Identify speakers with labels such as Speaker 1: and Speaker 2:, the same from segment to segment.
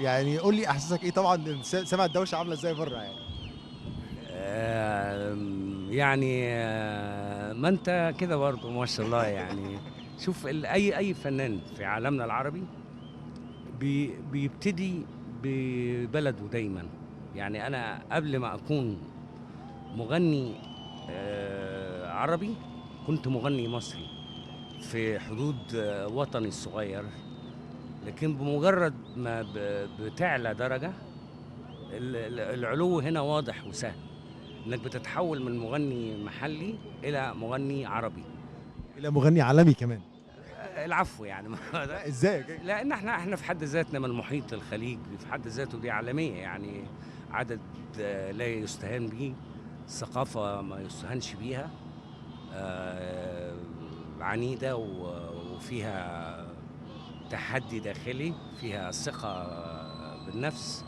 Speaker 1: يعني قول لي احساسك ايه؟ طبعا سامع الدوشة عامله ازاي بره يعني.
Speaker 2: يعني ما انت كده برضه ما شاء الله يعني. شوف اي فنان في عالمنا العربي بيبتدي ببلده دايما. يعني انا قبل ما اكون مغني عربي كنت مغني مصري في حدود وطني الصغير، لكن بمجرد ما بتعلى درجة العلو هنا واضح وسهل، انك بتتحول من مغني محلي الى مغني عربي،
Speaker 1: الى مغني عالمي كمان.
Speaker 2: العفو يعني.
Speaker 1: لا ازاي؟
Speaker 2: لان احنا في حد ذاتنا من محيط الخليج في حد ذاته دي عالمية، يعني عدد لا يستهان به، ثقافة ما يستهانش بيها، عنيدة وفيها تحدي داخلي، فيها ثقة بالنفس.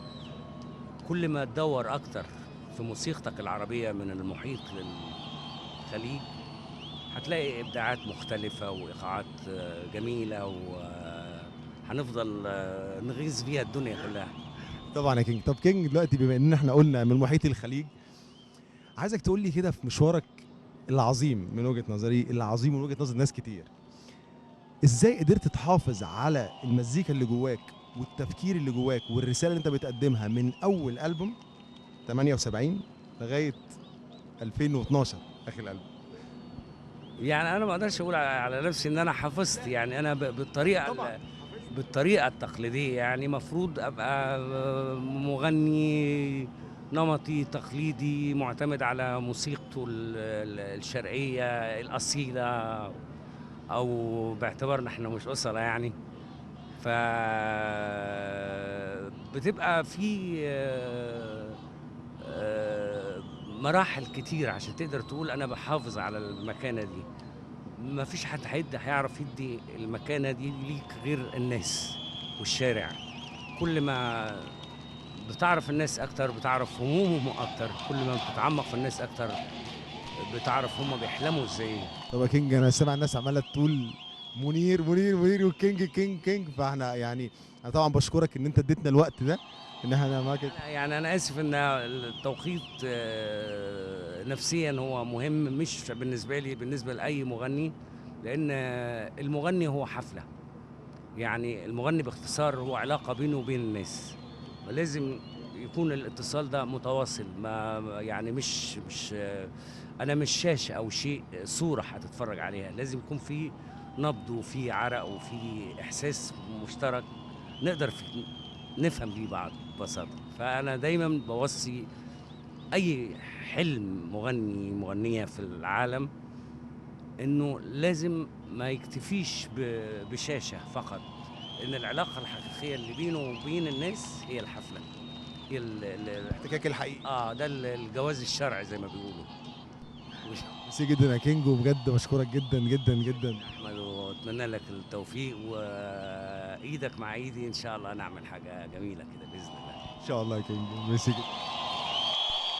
Speaker 2: كل ما تدور أكتر في موسيقتك العربية من المحيط للخليج هتلاقي إبداعات مختلفة وإيقاعات جميلة، وهنفضل نغيظ بيها الدنيا كلها.
Speaker 1: طبعا يا كينج. طب كينج دلوقتي بما إن احنا قلنا من محيط الخليج، عايزك تقول لي كده في مشوارك العظيم، من وجهة نظري العظيم ومن وجهة نظر ناس كتير، ازاي قدرت تحافظ على المزيكا اللي جواك والتفكير اللي جواك والرسالة اللي انت بتقدمها من اول ألبوم 78 لغاية 2012 اخر الألبوم؟
Speaker 2: يعني انا ما اقدرش اقول على نفسي ان انا حافظت، يعني انا بالطريقة التقليدية، يعني مفروض ابقى مغني نمطي تقليدي معتمد على موسيقته الشرقية الأصيلة، أو باعتبارنا احنا مش أصلة يعني. ف بتبقى في مراحل كتير عشان تقدر تقول أنا بحافظ على المكانة دي. ما فيش حد هيعرف يدي المكانة دي ليك غير الناس والشارع. كل ما بتعرف الناس أكتر بتعرف همومهم أكتر، كل ما بتتعمق في الناس أكتر بتعرف هم بيحلموا إزاي.
Speaker 1: طب يا كينج، أنا سامع الناس عمالة تقول منير منير منير والكينج كينج كينج، فاحنا يعني أنا طبعا بشكرك إن أنت اديتنا الوقت ده إن احنا معاك.
Speaker 2: يعني أنا آسف إن التوقيت نفسيا هو مهم، مش بالنسبة لي، بالنسبة لأي مغني، لأن المغني هو حفلة. يعني المغني باختصار هو علاقة بينه وبين الناس، ولازم يكون الاتصال ده متواصل. ما يعني مش انا مش شاشة او شيء صوره هتتفرج عليها، لازم يكون في نبض وفي عرق وفي احساس مشترك نقدر نفهم بيه بعض ببساطة. فانا دايما بوصي اي حلم مغني مغنيه في العالم انه لازم ما يكتفيش بشاشة فقط، ان العلاقة الحقيقية اللي بينه وبين الناس هي الحفلة، هي
Speaker 1: الاحتكاك الحقيقي.
Speaker 2: ده الجواز الشرعي زي ما بيقولوا.
Speaker 1: ميرسي جدا يا كينج، وبجد بشكرك جدا جدا جدا
Speaker 2: احمد، واتمنى لك التوفيق، وايدك مع ايدي ان شاء الله نعمل حاجة جميلة كده باذن الله.
Speaker 1: ان شاء الله يا كينج. ميرسي جدا.